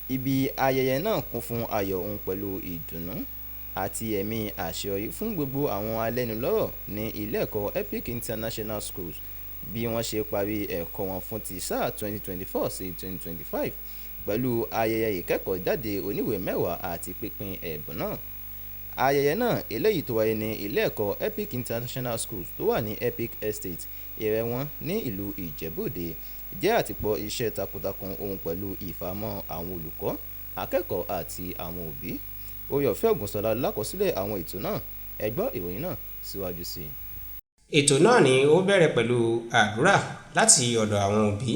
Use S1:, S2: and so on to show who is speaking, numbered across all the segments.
S1: Ibi ayẹyẹ náà kún fún ayọ̀ òun pẹ̀lú ìdùnnú àti ẹ̀mí àṣeyọrí fún gbogbo àwọn alẹ́nulọ́rọ̀ ní ilé ẹ̀kọ́ Epic International School bí wọ́n ṣe parí ẹ̀kọ́ wọn fún ti sáà 2024 sí 2025 pẹ̀lú ayẹyẹ ìkẹ́kọ̀ọ́jáde oníwèé mẹ́wàá àti pínpín ẹ̀bùn náà. Ayẹyẹ náà, eléyìí tó wáyé ní ilé ẹ̀kọ́ Epic International School tó wà ní Epic Estate, Ìrẹ́wọ̀n ní ìlú Ìjẹ̀bú Òde, jẹ́ àtìpó iṣẹ́ takuntakun òun pẹ̀lú ìfaramọ́ àwọn olùkọ́, akẹ́kọ̀ọ́ àti àwọn òbí. Oore-ọ̀fẹ́ Ògúnṣọlá lákọsílẹ̀ àwọn ètò náà. Ẹ gbọ́ ìròyìn náà síwájú sí i.
S2: Ètò náà ni ó bẹ̀rẹ̀ pẹ̀lú àdúrà láti ọ̀dọ̀ àwọn òbí,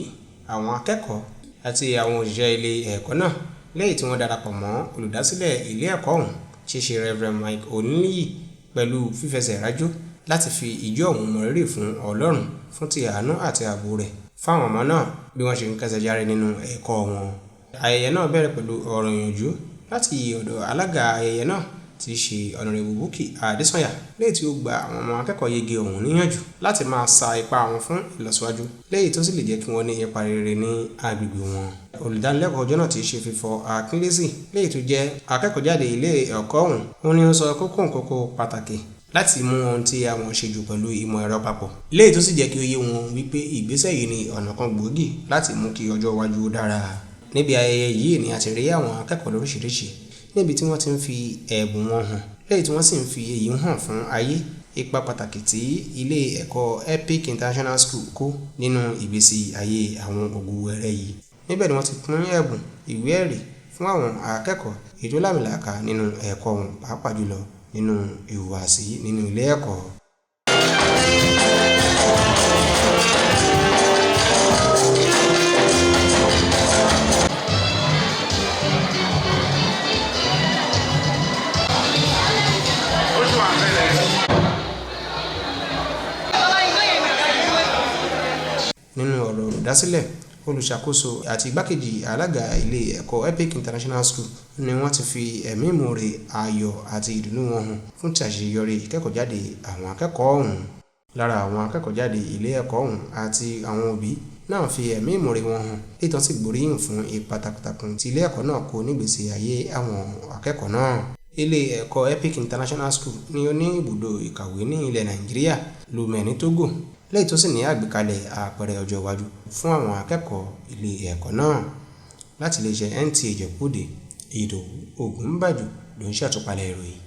S2: àwọn akẹ́kọ̀ọ́ àti àwọn òṣìṣẹ́ ilé ẹ̀kọ́ náà, lẹ́yìn tí wọ́n darapọ̀ mọ́ olùdásílẹ̀ ilé ẹ̀kọ́ ọ̀hún tí í ṣe Rev. Mike Oníyì pẹ̀lú fífẹsẹ̀ rájò láti fi ijó ọ̀hún mọrírì fún Ọlọ́run fún ti àánú àti ààbò rẹ̀ fáwọn ọmọ náà bí wọ́n ṣe ń kẹ́sẹ járí nínú ẹ̀kọ́ wọn. Ayẹyẹ náà bẹ̀rẹ̀ pẹ̀lú ọ̀rọ̀ ìyànjú láti ọ̀dọ̀ alága ayẹyẹ náà tí í ṣe Ọ̀nàrẹ́bù Bukky Adésànyà, léyìí tí ó gba àwọn ọmọ akẹ́kọ̀ọ́ yege ọ̀hún níyànjú láti máa sa ipá wọn fún ìlọsíwájú, léyìí tó sì lè jẹ́ kí wọ́n ní ipa rere ní agbègbè wọn. Olùdánilẹ́kọ̀ọ́ ọjọ́ náà tí í ṣe Fífọ́ Akínlésì, léyìí tó jẹ́ akẹ́kọ̀ọ́jáde ilé ẹ̀kọ́ ọ̀hún, òun ni ó sọ kókó kókó pàtàkì láti mú ohun tí a mọ̀ ṣe jù pẹ̀lú ìmọ̀ ẹ̀rọ papọ̀, léyìí tó sì jẹ́ kí ó yé wọn wípé ìgbésẹ̀ yìí ni ọ̀nà kan gbòógì láti mú kí ọjọ́ iwájú dára. Níbi ayẹyẹ yìí ni a ti rí àwọn akẹ́kọ̀ọ́ lóríṣiríṣi níbi tí wọ́n ti ń fi ẹ̀bùn wọn hàn, lẹ́yìn tí wọ́n sì ń fi èyí hàn fún ayé ipa pàtàkì tí ilé ẹ̀kọ́ Epic International School kó nínú ìgbésí ayé àwọn ògo wẹrẹ yìí. Níbẹ̀ ni wọ́n ti pín ẹ̀bùn ìwé ẹ̀rí fún àwọn akẹ́kọ̀ọ́ èyí tó láàmìlàaka nínú ẹ̀kọ́ wọn, pàápàá jùlọ nínú ìhùwàsí nínú ilé ẹ̀kọ́. Nínú ọ̀rọ̀ olùdásílẹ̀, olùṣàkóso àti igbákejì alága ilé ẹ̀kọ́ Epic International School ni wọ́n ti fi ẹ̀mí ìmoore, ayọ̀ àti ìdùnnú wọn hàn fún ti àṣeyọrí ìkẹ́kọ̀ọ́jáde àwọn akẹ́kọ̀ọ́ ọ̀hún. Lára àwọn akẹ́kọ̀ọ́jáde ilé ẹ̀kọ́ ọ̀hún àti àwọn òbí náà fi ẹ̀mí ìmoore wọn hàn, léyìí tí wọ́n sì gbóríyìn fún ipa takuntakun tí ilé ẹ̀kọ́ náà kó nígbésí ayé àwọn akẹ́kọ̀ọ́ náà. Ilé ẹ̀kọ́ Epic International School ni ó ní ibùdó ìkàwé ní ilẹ̀ Nàìjíríà, Lomé ní Togo, léyìí tó sì ní àgbékalẹ̀ àpẹẹrẹ ọjọ́ iwájú fún àwọn akẹ́kọ̀ọ́ ilé ẹ̀kọ́ náà. Láti iléeṣẹ́ NTA Ìjẹ̀bú Òde, Ìdòwú Ògúnbàjò ló ń ṣàtúpalẹ̀ ìròyìn.